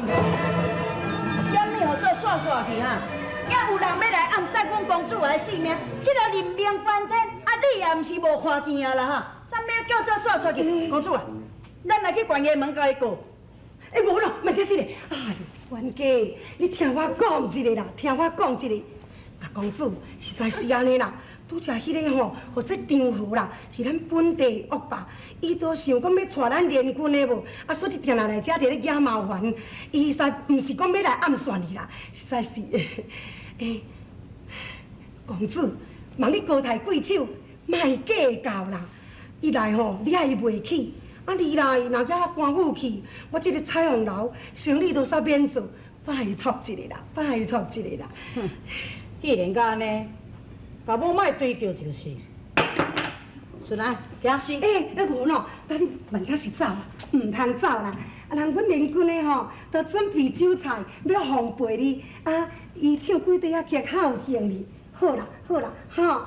啥物号做煞煞去哈？犹有人欲来暗杀阮公主的性命，这个人命关天，啊你也毋是无看见啊啦哈？啥物叫做煞煞去？公主啊，咱來去懸崖門共伊告。欸，無啦，慢這是咧。哎呦，冤家，你聽我講一下啦，聽我講一下。啊，公主，實在是按呢啦。拄才彼个吼，予這張和啦，是咱本地惡霸，伊都想講欲娶咱聯軍的無，啊，所以定定來遮佇咧惹麻煩。伊實毋是講欲來暗算你啦，實在是，欸，公主，望你高抬貴手，莫計較啦。一來吼，你愛伊袂起；啊，二來若遐官府去，我這个彩鳳樓生意都煞免做，拜託一下啦，拜託一下啦。哼，既然佮按呢，共某莫追究就是。順來，行。欸，欸，無喏，等你慢車是走，毋通走啦。啊，人阮聯軍的吼，都準備酒菜欲奉陪你。啊，伊唱幾塊仔曲孝敬你。好啦，好啦，吼，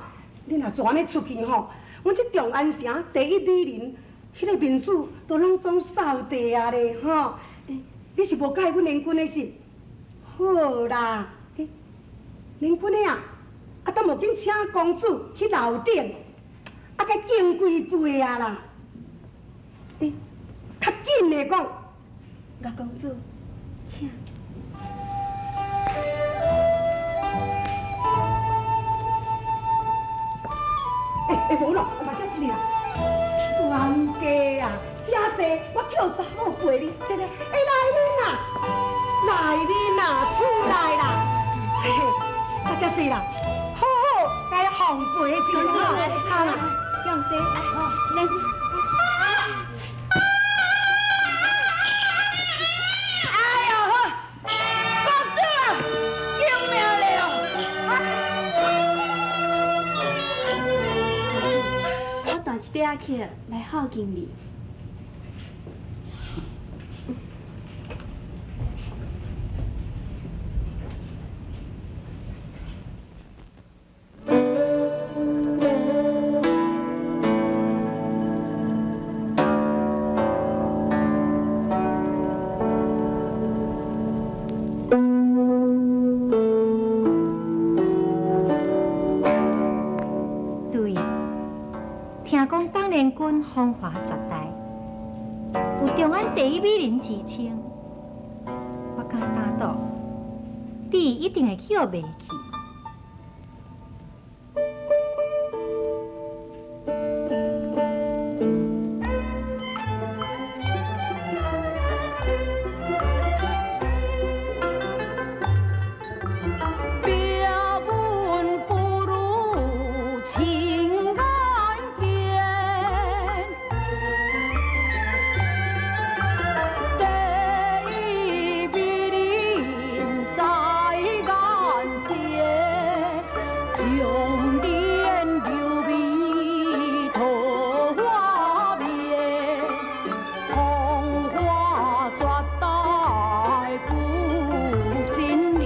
你若做按呢出去吼，阮這長安城第一美人，彼个面子都攏總掃地啊咧，吼！欸，你是無佮意阮聯軍的是？好啦，欸，聯軍的啊，啊，等無緊請公主去樓頂，啊，該敬幾杯啊啦！欸，較緊的講。岳公主，請。欸欸，無咯，嘛這是你啦，冤家啊，遮濟我叫查某陪你，這這，欸來面啦，來面啦，出來啦，嘿嘿，啊遮濟啦，好好來奉陪一下吼，好啦，用茶，來，咱這。哎呦，公主啊，救命了！我彈一塊仔曲來孝敬你。對，聽講董連君風華絕代，有長安第一美人之稱。我敢打賭，你一定會去予賣去。表文不如親眼見，第一美人在眼前，終年流美桃花面，風華絕代不真言。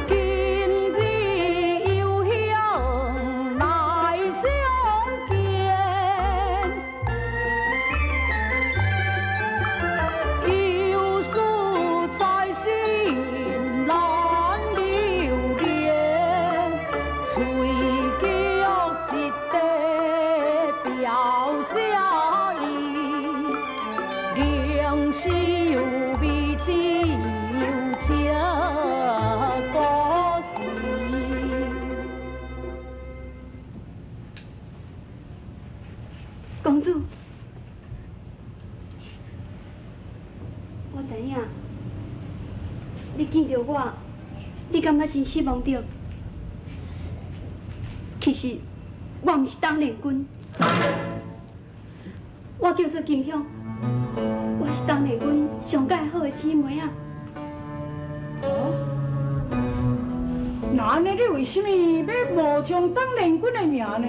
今日有幸來相見，有事在心難留戀，吹菊一塊表謝意，靈修美酒這故事。公主，我知影，你見著我，你感覺真失望著。其實我毋是董連君，我叫做金香，我是董連君上蓋好的姊妹啊。哦，那按呢，你為啥物欲冒充董連君的名呢？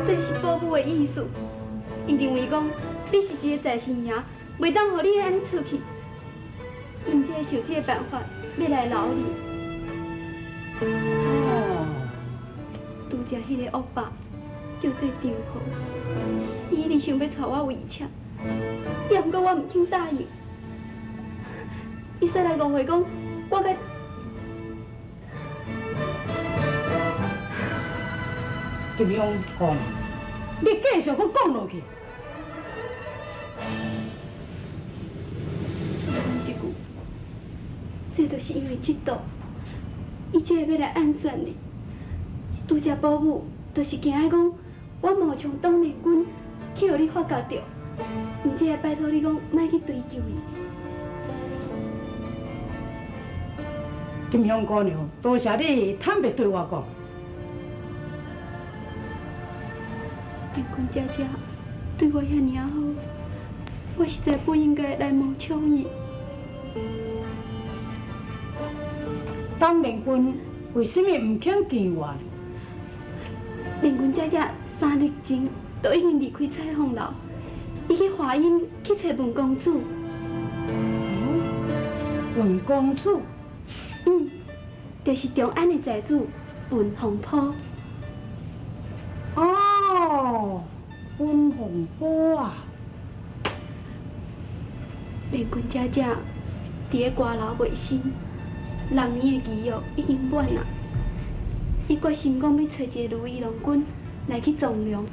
這是保母的意思，𪜶認為講你是一个在世娘，袂當予你按呢出去，𪜶才會想這个辦法欲來留你。哦，拄才彼个恶霸叫做张豪，伊一直想欲娶我为妾，也毋过我毋肯答应。伊煞来误会讲我共。金香姑娘，你继续阁讲落去。再讲一句，这就是因为嫉妒，伊才会欲来暗算你。拄才保姆就是惊爱讲我冒充董连君去予你发觉著，毋才会拜托你讲莫去追究伊。金香姑娘，多谢你坦白对我讲。连君姐姐对我遐尔啊好，我实在不应该来冒充伊。董连君为啥物毋肯见我呢？连君姐姐3日前就已经离开彩凤楼，伊去华阴去揣文公主。哦，文公主？嗯，就是长安的才子文凤坡。哦，文凤坡啊！连君姐姐伫咧歌楼卖身，6年的期约已经满啊。伊决心讲欲揣一个如意郎君来去从良，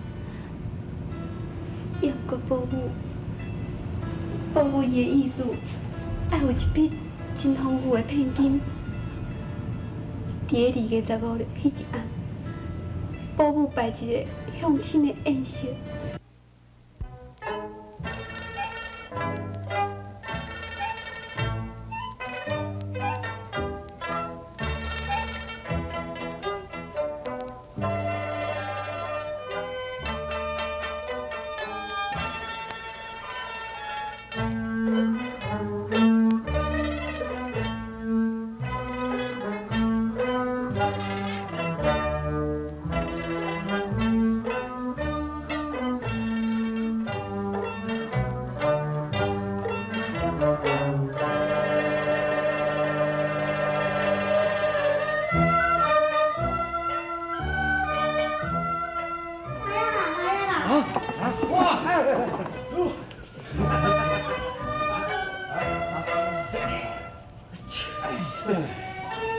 也毋过保姆，保姆伊的意思爱有一笔真丰富的聘金。伫咧2月15日彼一暗，保姆摆一个相亲的宴席。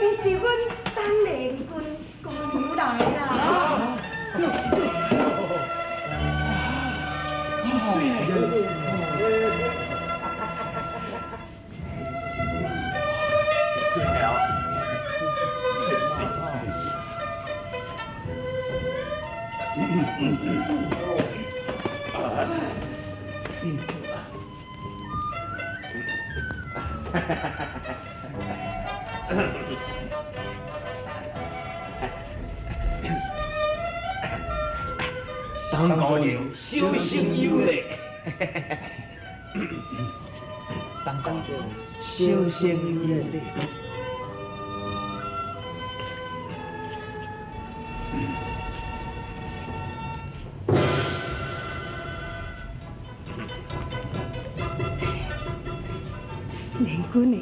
伊是阮董连君姑娘来啦。真媠咧！真媠啊！媠媠。董姑娘小心有礼，董姑娘小心有礼。连君的，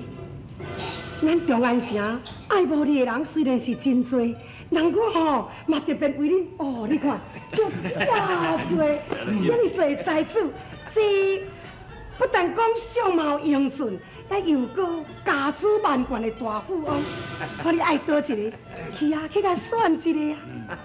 咱长安城爱慕你的人虽然是真济，人我吼嘛特别为恁哦，你看，就遮济，遮尔济才子，这不但讲相貌英俊，也又阁家资万贯的大富翁，看你爱佗一个，去啊，去共选一个啊！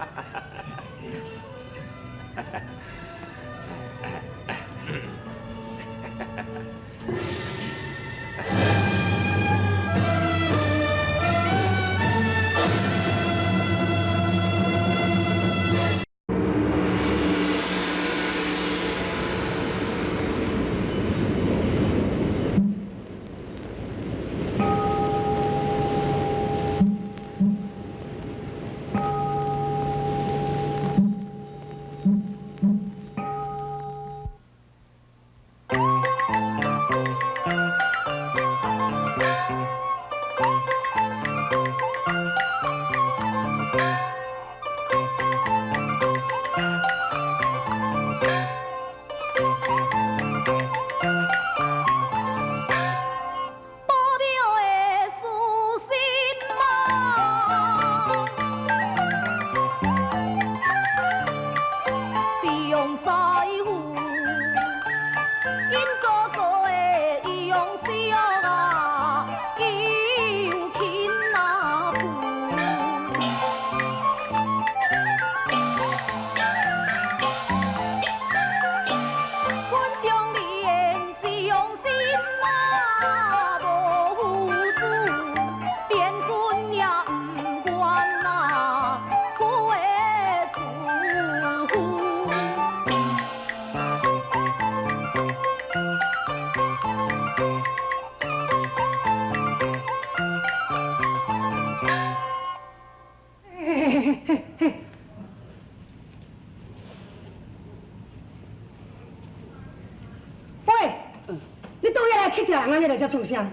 人按呢来遮创啥？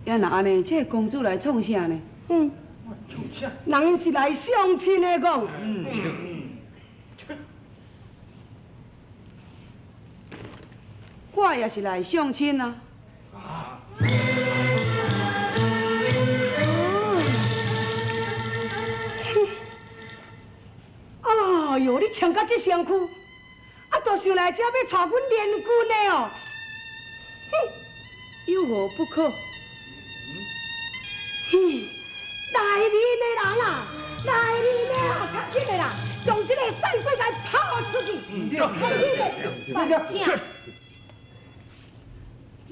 也若按呢，这个公主来创啥呢？嗯，创啥？人𪜶是来相亲的讲。我也是来相亲啊。哎哟，你穿到这身躯，啊，都想来遮要娶阮连军的哦？哼，有何不可？哼，内面的人啊，内面的啊，较紧的啦，将这个散鬼共抛出去。对，对，对，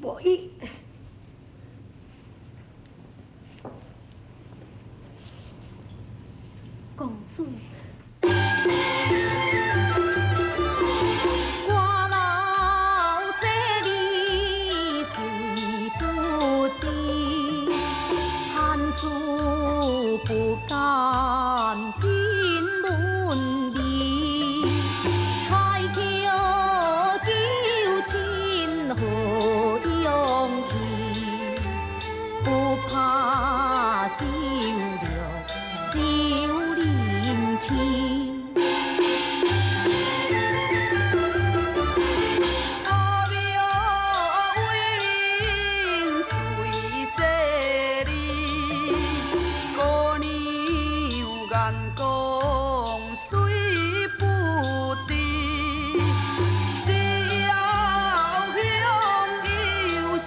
无伊。公主。我老细你虽不知，汉事不敢进门里，开口求亲何勇气，不怕受了受人欺。阿庙为人随细腻，姑娘眼光虽不低，只要乡有事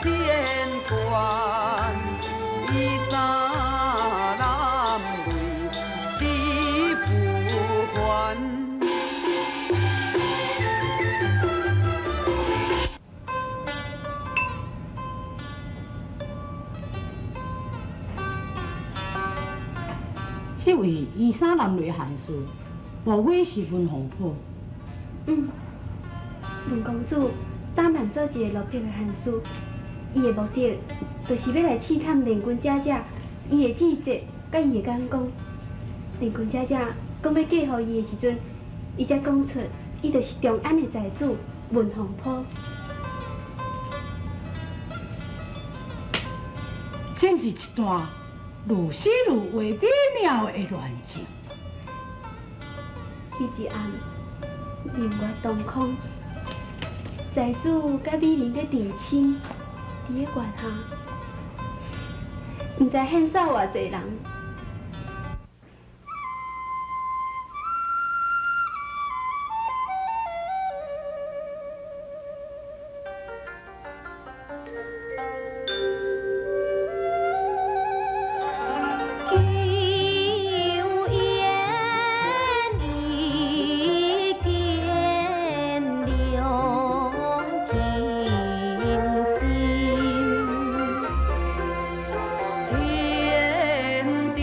牵挂，衣衫褴褛志不凡。这位衣衫褴褛汉士，无非是文凤坡。嗯，文公主打扮做一个落魄的汉士，伊的目的就是欲来试探连君姐姐伊的志节佮伊的眼光。连君姐姐讲欲嫁予伊的时阵，伊才讲出伊就是长安的才子文凤坡。真是一段如诗如画美妙的恋情。彼一暗，明月当空，才子佮美人咧定亲，伫咧月下，毋知献扫偌济人。求言一见两倾心，天地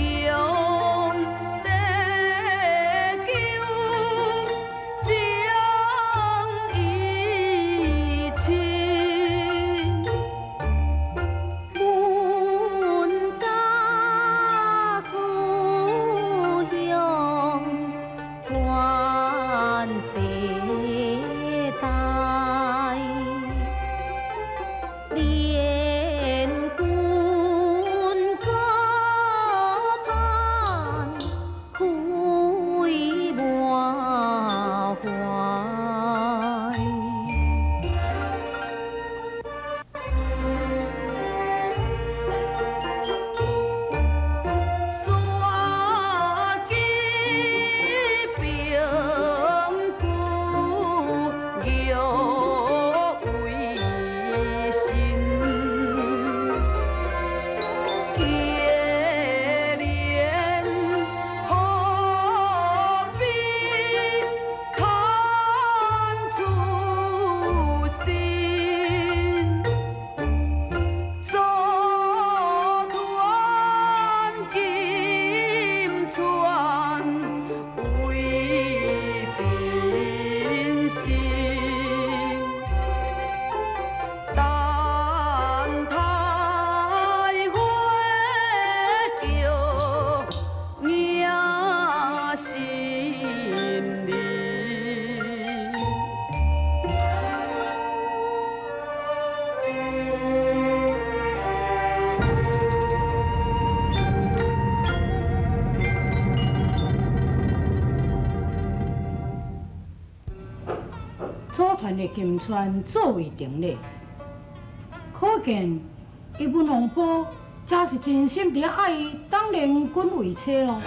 组团的金釧作为顶礼，可见伊文王婆真是真心伫爱伊董连君为妻咯。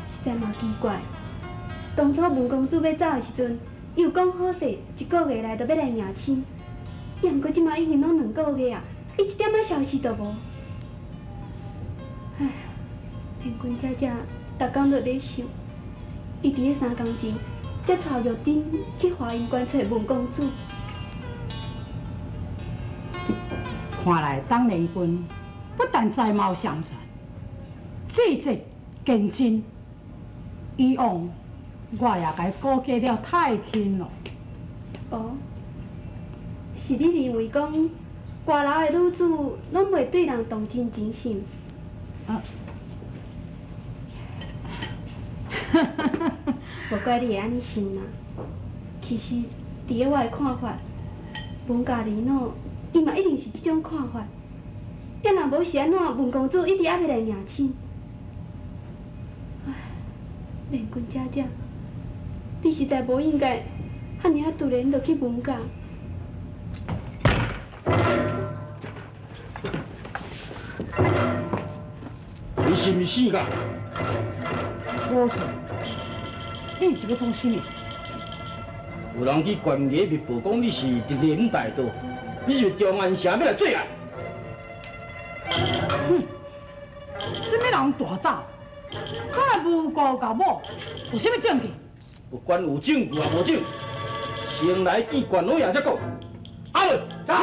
实在嘛奇怪，当初文公主欲走的时阵，伊有讲好势，一个月内就欲来迎亲。也毋过这马已经拢两个月啊，伊一点仔消息都无。唉，连君姐姐逐工都咧想，伊伫咧三工前才带玉珍去华阴关揣文公主。看来董连君不但才貌双全，志节坚贞，以往我也共伊估计了太轻咯。哦，是你认为讲歌楼的女子拢袂对人动真情心？啊，无怪你会按呢想啦。其实，伫咧我的看法，文家二老伊嘛一定是这种看法。啊，若无是按怎，文公主一直犹未来迎亲。唉，连君姐姐，你实在无应该遐尔啊突然就去文家。你是毋是死噶？无错，你是欲创啥物？有人去悬崖密报，讲你是伫林大道，你是长安城欲来做案？哼，啥物人大胆，敢来诬告共某？有啥物证据？不管有证据抑无证据，先来见关老爷才讲。阿伦，走。